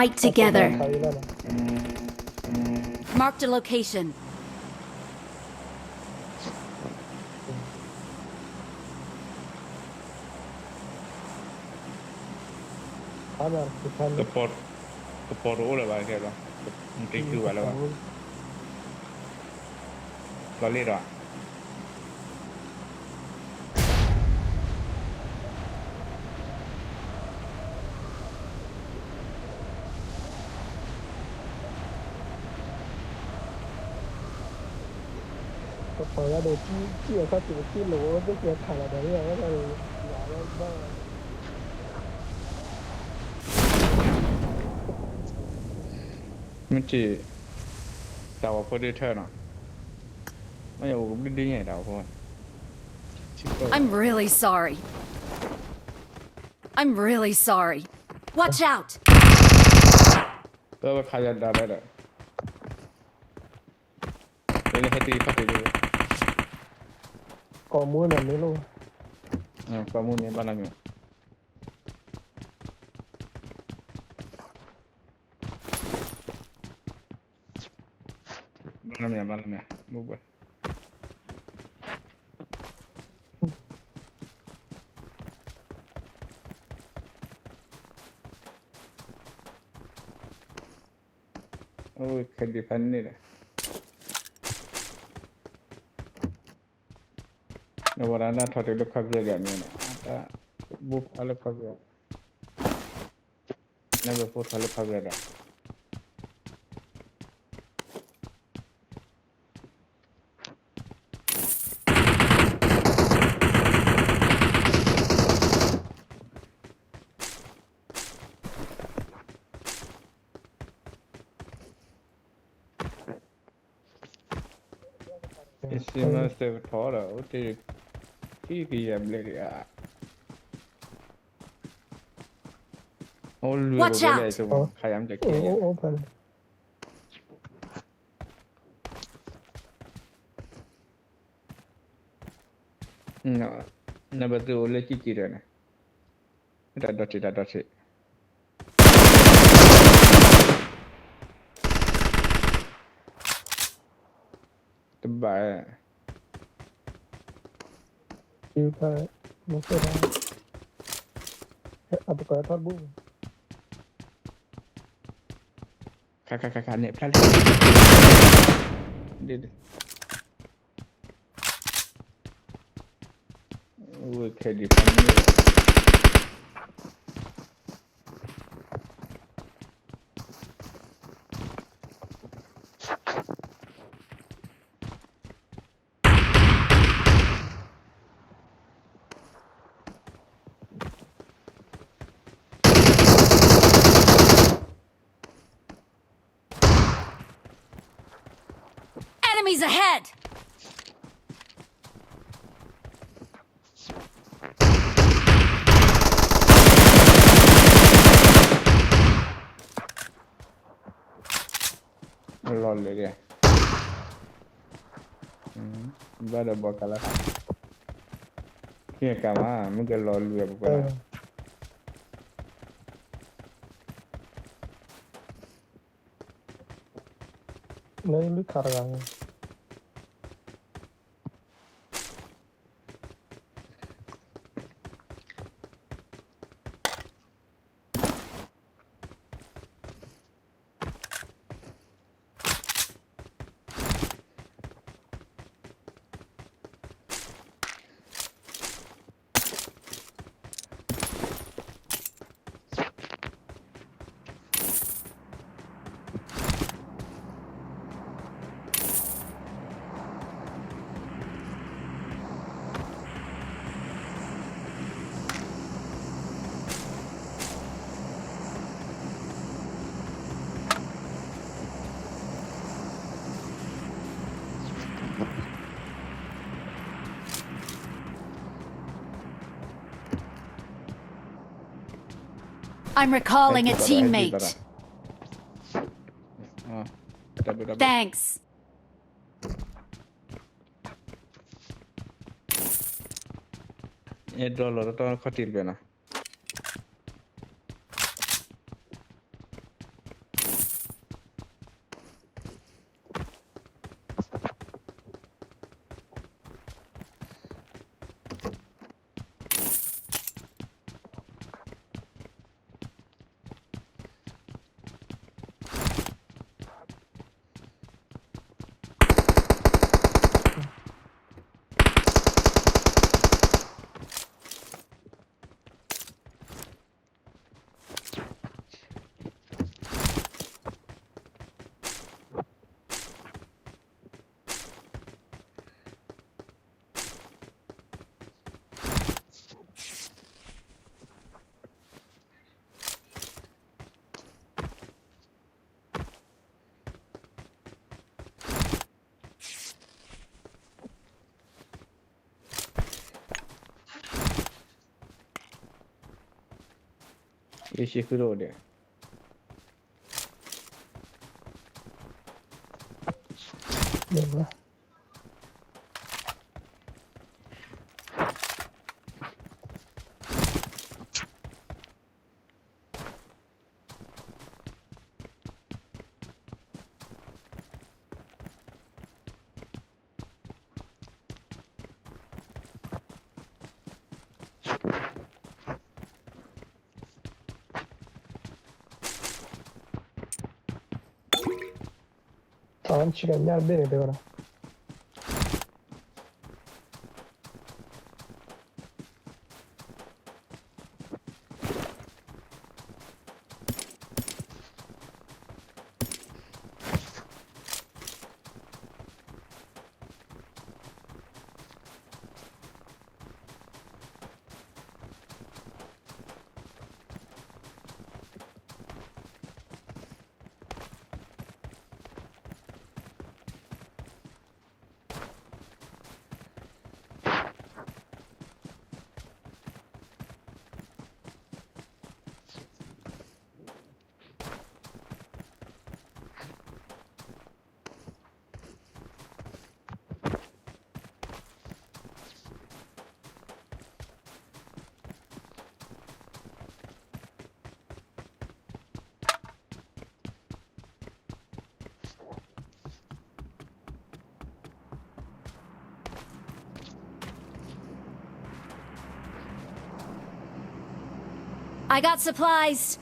Fight together. Marked a location. ကပီၤတအိၣ်လၢၤဘၣ်ခဲလီၤ, နတံၤသူဘၣ်လၢၤဘၣ်, လီၤလ့ၣ်ဒီး ပပှၤဂၤဒီး ကံၣ်အခီၣ်ထံး ကံၣ်လီၤဝဲသ့ၣ်ကဲထးလီၤဒီး မ့ၢ်ဝဲဒၣ်ဒီး ယၤဝဲဘၣ် မ့ၢ်ထံၣ် တၢ်ဝီၤဖိဒ့ထၢနီၤ, မ့ၢ်ယအိၣ်ကဘျုးဒ်ညါတၢ်ဝီၤဖိ, I'm really sorry. I'm really sorry. Watch out! ပဝဲခါယၤဒၣ်ဝဲဒီး ပလၢဟဲတံၤခီၣ်တံၤဒ်ဝဲ, ကီၢ်မူန့ၣ်မ့ၢ်လိၣ်, ကီၢ်မူန့ၣ်ဘၣ်လီၤမ့ၢ်, ဘၣ်လီၤမ့ၢ် ဘၣ်လီၤမ့ၢ် ဘိဘၣ် အိၣ်ခဲဒံးဖးန့ၣ်ဒီး, နဝဲဒၣ်နထီၣ်တုၤလၢခီၣ်ပယီၤဒီးမ့ၢ်န့ၣ်, အတၢ်ဘိၣ်ဖးလၢခီၣ်ပယီၤ, နဘၣ်ဘိၣ်ထီၣ်လၢခီၣ်ပယီၤဒီး ယစံးမၤစၢၤကထီၣ်ဒီး အိၣ်တ့ၢ် ခံကယၤဘျဲၣ်ဒံးဧါ, အိၣ်လွံၢ်ဘိဘိလၢ ယဆိကမိၣ် ခါယၤမ့ၢ်တကဲယၤ နဘၣ်သုအိၣ်လၢကံၢ်ကံၢ်ဒီးန့ၣ်, တၢ်ဒီထံၣ်တၢ်ဒီထံၣ်, တဘၣ်, အပကထီၣ်တဘူၣ်, ခါခါခါခါန့ၣ်ဖျါလံ, ဒ်ဒ် ဝဲခဲဒံးဖးန့ၣ် Enemies ahead! လီၤလၢာ်ဒၣ်, ဘၣ်ဒီးဘီကလါ, ခံကမၤ မ့ၢ်ကလီၤလွံၢ်အပှၤ, လၢလုၢ်ခးတဂၤန့ၣ် I'm recalling a teammate. Thanks. အဲၣ်ဒိးလီၤတတီခီၣ်ထံးတဘ့ၣ်နီၤ. ရှံဃုတအိၣ်ဒံး. တၢ်ဆံကညါတဘ့ၣ်န့ၣ်တဲဝဲဒၣ်. I got supplies.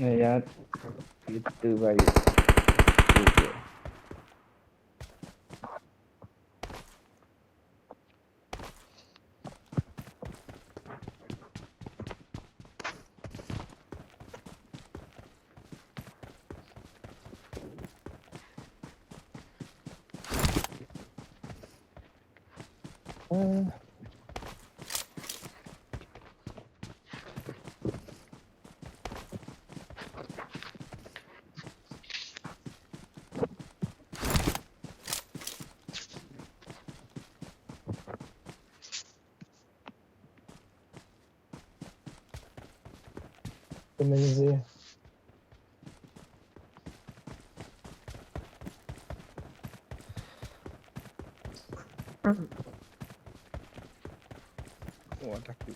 Nè, yá, yá tư̆ bá yǔ. Amazing. What a cool.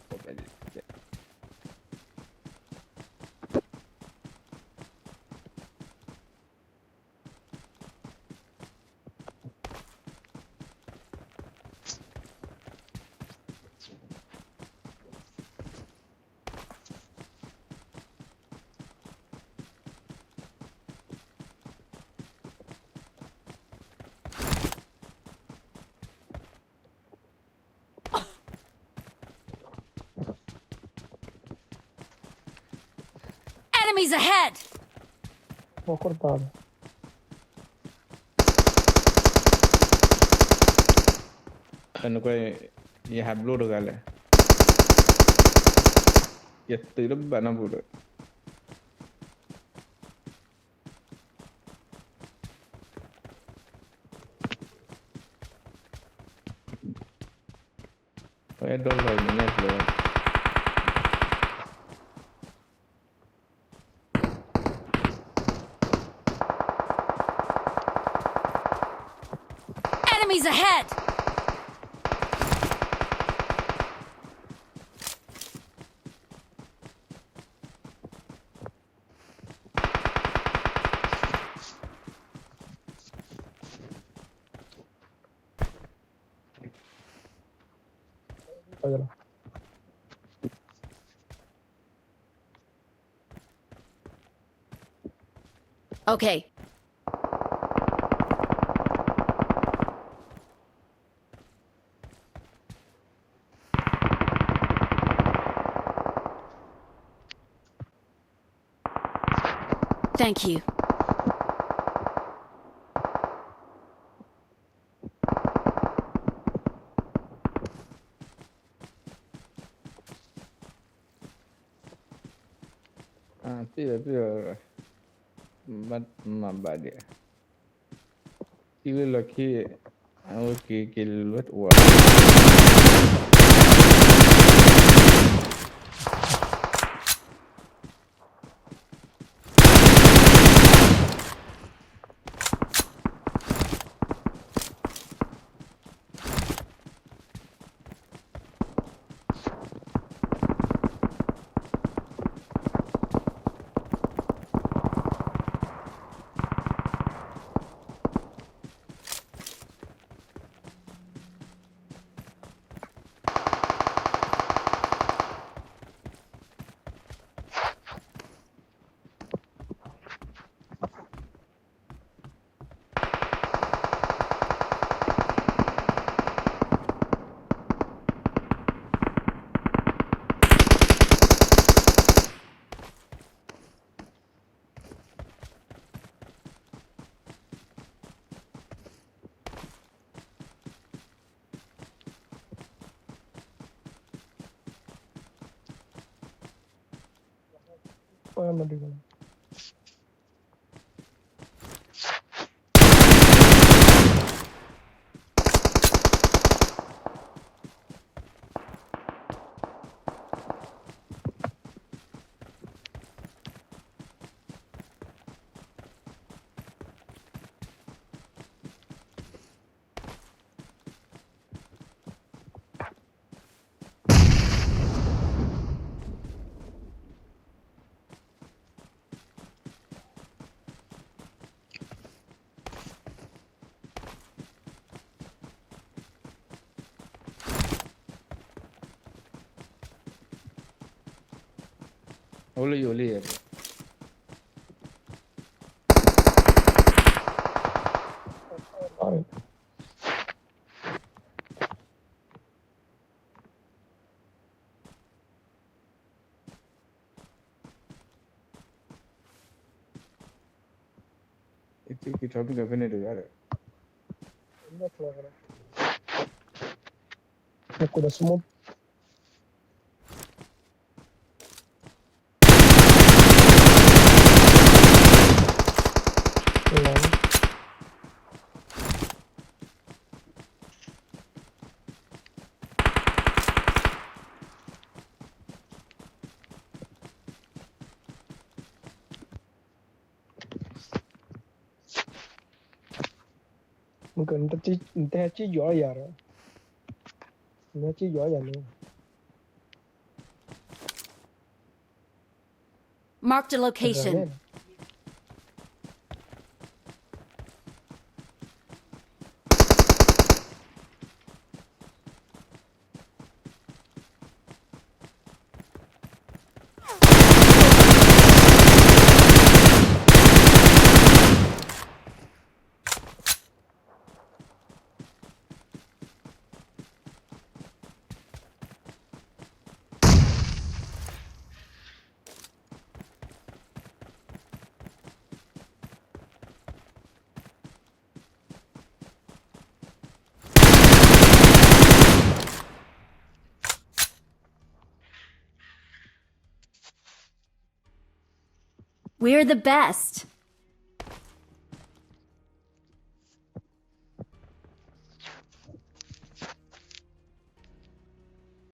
Enemies ahead! နကွၢ်, ယဟးဘျိတဂၤလဲၣ်. ယတုၤလၢဘၣ်နီတပူၤဒီး အဲၣ်ဒိးလီၤအံၤန့ၣ်ညါကျၢၤ Enemies ahead! Okay. Thank you. အသ့ၣ်လီၤသ့ၣ်လီၤ, ဘၣ်မၤဘၣ်ဒံး, ထံလၢလီၢ်ခံ, အဝဲက့ၤက့ၤလၢတအိၣ်. အိၣ်လၢယအိၣ်လံ. က့ၤထီၣ်မ့ၢ်ကဖဲန့ၣ်တဂၤဒီး နကိးဒီး smoke. မ့ၢ်က နတဟဲက့ၤယီၤယၤဒီး နဟဲက့ၤယီၤယၤန့ၣ် Marked a location. We're the best.